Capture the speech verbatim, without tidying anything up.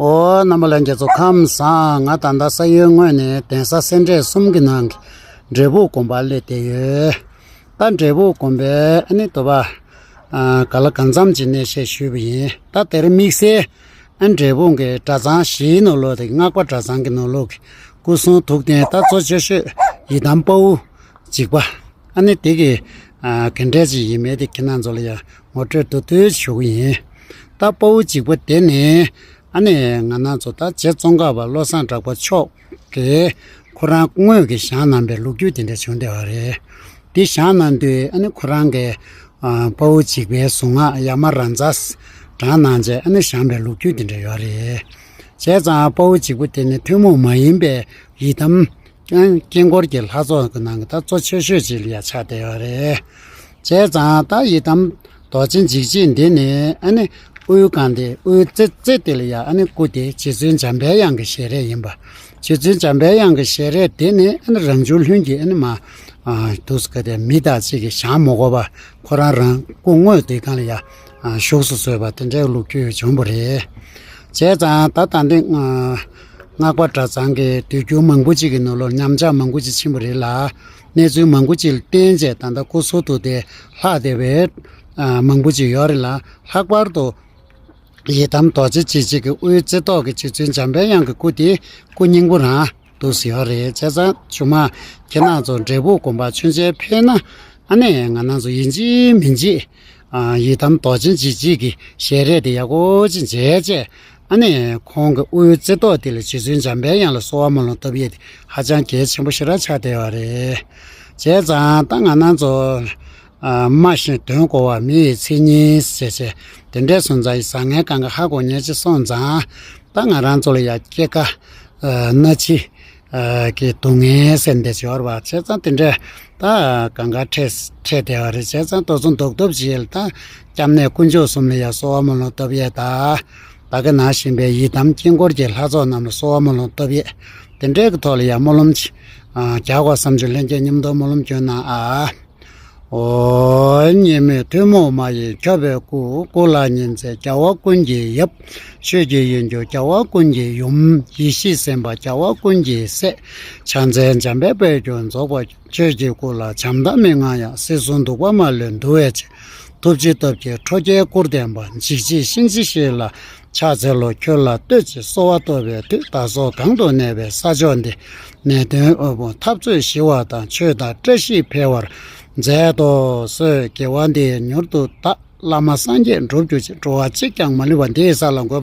ཨོ། རྣམ་པ་ལྷན་རྒྱས་ཚོ་ཁམས་བཟང་། ང་ད་ལྟ་ས་ཡུལ་དངོས་ནས་གདན་ས་སེ་འབྲས་གསུམ་གྱི་ནང་གི་འབྲས་སྤུངས་དགོན་པར་སླེབས་བསྡད་ཡོད། ད་འབྲས་སྤུངས་དགོན་པའི་ཨ་ནི་དུ་བ་ག་ལ་གང་འཚམ་གྱི་གནས་བཤད་ཞུས་པ་ཡིན། ད་དེར་དམིགས་བསལ་ཨ་འབྲས་སྤུངས་ཀྱི་གྲྭ་ཚང་བཞིའི་ནང་ལོགས་དེ་སྔགས་པ་གྲྭ་ཚང་གི་ནང་ལོགས་ཀྱི་སྐུ་གསུང་ཐུགས་རྟེན་ད་གཙོ་ཆེ་ཤོས་ཡི་དམ་དཔའ་བོ་འཇིགས་པ། ཨ་ནི་དེ་གི་ཨ་ག་འདྲས་ཅིག་ཡིན་མིན་དེ་ཁྱེད་རྣམ་ཚོ་ལ་ཡང་ངོ་སྤྲོད་མདོར་བསྡུས་ཞུ་གི་ཡིན། ད་དཔའ་བོ་འཇིགས་པ་དེ་ནི་ཨ་ནི་ང་རང་ཚོ་ད་རྗེ་ཙོང་ཁ་པ་བློ་བཟང་གྲགས་པ་མཆོག་གིས་ཁོ་རང་དངོས་ཀྱིས་བཞེངས་གནང་པའི་ལོ་རྒྱུས་དེ་འདྲ་བྱུང་བསྡད་པ་རེད། དེ་བཞེངས་གནང་དུས་ཨ་ནི་ཁོ་རང་གི་ཨ་དཔའ་བོ་འཇིགས་པའི་གཟུངས་སྔགས་ཡ་མ་ར་ཛ་བགྲངས་གནང་བྱས་ཨ་ནི་བཞེངས་པའི་ལོ་རྒྱུས་དེ་འདྲ་ཡོད་རེད། བྱས་ཙང་དཔའ་བོ་འཇིགས་པ་དེ་ནི་ཐུན་མོང་མ་ཡིན་པའི་ཡི་དམ་དཀྱིལ་འཁོར་གྱི་ལྷ་ཚོགས་ཀྱི་ནང་གི་ད་གཙོ་ཆེ་ཤོས་ཅིག་ལ་ཡ་ཆགས་བསྡད་ཡོད་རེད། བྱས་ཙང་ད་ཡི་དམ་རྡོ་རྗེ་འཇིགས་བྱེད་འདི་ནི་ཨ་ནི་དབུའི་སྒང་དེ་དབུའི་རྩེ་རྩེ་དེ་ལ་ཡ་ཨ་ནི་སྐུ་དེ་རྗེ་བཙུན་འཇམ་པའི་དབྱངས་ཀྱི་ཞལ་རས་ཡིན་པ། རྗེ་བཙུན་འཇམ་པའི་དབྱངས་ཀྱི་ཞལ་རས་དེ་ནི་ཨ་ནི་རང་བྱུང་ལྷུན་གྱིས་ཨ་ནི་མ་དུས་སུ་ག་དེ་མི་དང་གཅིག་གིས་བཞེངས་མ་དགོས་པ་ཁོ་རང་རང་སྐུ་དངོས་དེ་སྒང་ལ་ཡ་བཞུགས་སུ་གསོལ་བ་དེ་འདྲའི་ལོ་རྒྱུས་བྱུང་བ་རེད། བྱས་ཙང་ད་ད་འདི་སྔགས་པ་གྲྭ་ཚང་གི་དུས་འགྱུར་མང་པོ་ཅིག་གི་ནང་ལོགས་ཉམས་ཆག་མང་པོ་ཅིག་ཕྱིན་པ་རེད་ལ། གནས་ཚུལ་མང་པོ་ཅིག་ལ་བརྟེན་བྱས་ད་ལྟ་སྐུ་ཟུར་དུ་དེ་ལྷག་བསྡད་པའི་མང་པོ་ཅིག་ཡོད་རེད་ལ། ལྷག་པར་དུ་ཡི་དམ་རྡོ་རྗེ་འཇིགས་བྱེད་ཀྱི་དབུའི་རྩེ་ཏོག་གི་རྗེ་བཙུན་འཇམ་པའི་དབྱངས་ཀྱི་སྐུ་དེ་སྐུ་སྙིང་པོ་རང་འདུག་སེ་ཡོད་རེད། བྱས་ཙང་ཆུང་མ་ཁྱེད་རང་ཚོ་འབྲས་སྤུངས་དགོན་པ་མཆོད་མཇལ་ཕེབས་ན་ཨ་ནི་ང་རང་ཚོ་ཡིན་གཅིག་མིན་གཅིག་ཡི་དམ་རྡོ་རྗེ་འཇིགས་བྱེད་ཀྱི་ཞལ་རས་དེ་ཡག་པོ་ཅིག་མཇལ་བྱས། ཨ་ནི་ཁོང་གི་དབུའི་རྩེ་ཏོག་དེ་ལ་རྗེ་བཙུན་འཇམ་པའི་དབྱངས་ལ་གསོལ་བ་སྨོན་ལམ་བཏབ་ཡས་དེ་ཧ་ཅང་གལ་ཆེན་པོ་ཞེ་དྲག་ཆགས་བསྡད་ཡོད་རེད། བྱས་ཙང་ད་ང་རང་ཚོ་སྨྲ་ཤེས་དོན་གོ་བ་མི་ཡི་མཚན་ཉིད་ཟེར་བྱས་དེ་འདྲའི་སོང་ཙང་ཡི་བཟང་ངན་གང་ག་ཧ་གོ་ཉན་ཅིག་སོང་ཙང་ད་ང་རང་ཚོ་ལ་ཡ་སྐྱེ་རྒ་ན་འཆི་གི་སྡུག་བསྔལ་ཟེར་འདི་ཅིག་ཡོད་རེད་པ། བྱས་ཙང་དེ་འདྲས་ད་གང་ག་འཕྲད་འཕྲད་བསྡད་པ་རེད། བྱས་ཙང་ཏོག་ཙམ་རྡོག་རྡོག་ཅིག་ལ་ད་སྐྱབས་གནས་དཀོན་མཆོག་གསུམ་ལ་ཡང་གསོལ་བ་སྨོན་ལམ་བཏབ་ཡས་ད། ད་ག་ནང་བཞིན་པའི་ཡི་དམ་དཀྱིལ་འཁོར་གྱི་ལྷ་ཚོགས་རྣམས་ལ་གསོལ་བ་སྨོན་ལམ་བཏབ་ཡས། དེ་འདྲའི་གི་ཐོག་ལ་ཡང་སྨོན་ལམ་ཅིག་རྒྱག་དགོས་བསམ་བྱུང་། ལྷན་རྒྱས་མཉམ་དུ་སྨོན་ལམ་སྐྱོན་གནང་ཨ། ཨོ། སྙེ་མོས་ཐུན་མོང་མ་ཡིན་ཁྱབ་པའི་སྐུ། སྐུ་ལ་ཉི་ཚེ་རྒྱལ་བ་ཀུན་གྱི་ཡབ། ཆོས་ཀྱི་ཡིན་གྱུར་རྒྱལ་བ་ཀུན་གྱི་ཡུམ། ཡེ་ཤེས་སེམས་དཔའ་རྒྱལ་བ་ཀུན་གྱི་སྲས། ཕྱག་འཚལ་འཇམ་དཔལ་དཔལ་གྱུར་རྫོགས་པ་ཆོས་ཀྱི་སྐུ་ལ། བྱམས་དང་མི་མངའ་ཡང་། སྲིད་གསུམ་གདུག་པ་མ་ལུས་འདུལ་བའི་ཕྱིར། ཐུགས་རྗེའི་སྟོབས་ཀྱིས་ཁྲོ་རྒྱལ་སྐུར་ལྡན་པ། འཇིགས་བྱེད་གཤིན་རྗེའི་གཤེད་ལ་ཕྱག་འཚལ་ལོ། ཁྱོད་ལ་བསྟོད་ཅིང་གསོལ་བ་བཏབ་པའི་མཐུས། བདག་སོགས་གང་དུ་གནས་པའི་ས་ཕྱོགས་འདིར། ནད་གདོན་དབུལ་ཕོངས་འཐབ་རྩོད་ཞི་བ་དང་། ཆོས་དང་བཀྲ་ཤིས་འཕེལ་བར་མཛད་དུ་གསོལ། དགེ་བ་འདི་ཡིས་མྱུར་དུ་བདག་བླ་མ་སངས་རྒྱས་འགྲུབ་གྱུར་ཅིག་འགྲོ་བ་གཅིག་ཀྱང་མ་ལུས་པ། འདི་ཡི་ས་ལ་འགོད།